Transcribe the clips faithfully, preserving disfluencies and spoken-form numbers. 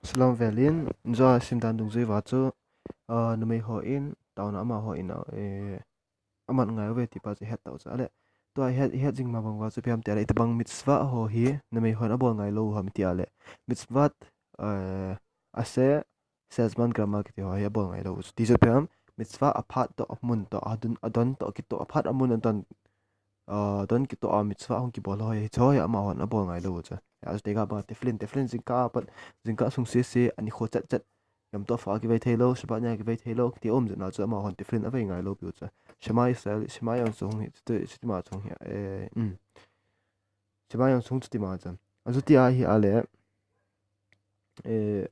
Salam velin, injo a sim dan dungjui uva chu, ah, numei hon, taona amaho in, eh, aman ngai uve ti pa chu het tau chu. Ale, tua het, het jing ma bang uva chu ipi ham ti ale, itobang mitzvah ho hi, numei hon abol ngai lou u ham ti ale. Mitzvah, eh, aseh, sezman gama kiti ho hi abol ngai lou u chu. Ti chu ipi ham, mitzvah aphat toh, amun toh, adon, adon toh, kitoh, aphat amun adon, ah, don kitoh a mitzvah hung kibol ho hi, hiche ho hi amahon abol ngai lou u chu. Achuti ga bang tefillin, tefillin jingkah a pat, jingkah sung sese, ani kho chet chet, Yom Tov a kivei thei lou, Shabbat nia kivei thei lou, ti um jeh a chu amahon tefillin avei ngai lou piu chu. Shema Israel, Shema jong chu hung hi, chuti, chuti ma chu hung hi, eh, um. Shema jong chu hung chuti ma chu. Achuti ahi ale, eh,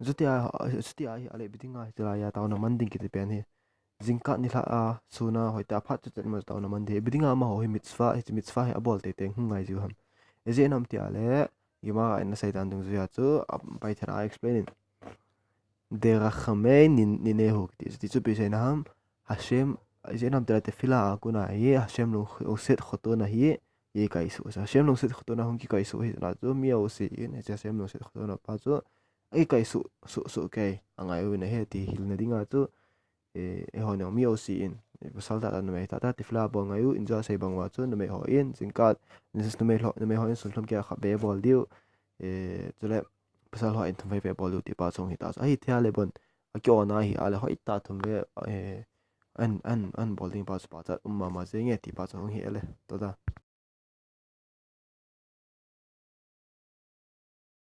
Chuti a, chuti ahi ale, ipi dinga hiche laiya taona man ding kiti pen hi. Jingkah nilhah a, sun a, hoitah a phat chet chet ma taona man ding. Ipi dinga amaho hi mitzvah, hiche mitzvah hi abol teitei hung ngai jiu ham. Ijeh inem ti ale, Gemara in asei dan dungjui a chu, a, Paithan a explain in. Derachamei nin-, ninehu kiti. Chuti chu ipi seina ham, Hashem, ijeh inem ti ale tefillah a kon a hi, Hashem lung, lungset khotona hi, kikaisuh. Hashem lungset khotona hung kikaisuh hi, na chu mi jouse in, hiche Hashem lungset khotona pa chu, akikaisuh, suh, suh kei, angai uvin ahi ti hilna dinga chu, eh, eiho jong mi jouse in, eh, pasal tahtah numei tahtah tefillah bol ngai u, injo a sei bang uva chu, numei hon, jingkah, numei ho, numei hon sun lhum kei a khatvei bol diu, eh, chule, pasal hon thumvei vei bol diu ti pa chu hung hi ta chu. Ahi thei ale bon, akiona ahi ale hoitah thumvei, eh, an, an, an bol ding pa chu pachat um mama jenge ti pa chu hung hi ale. Toda.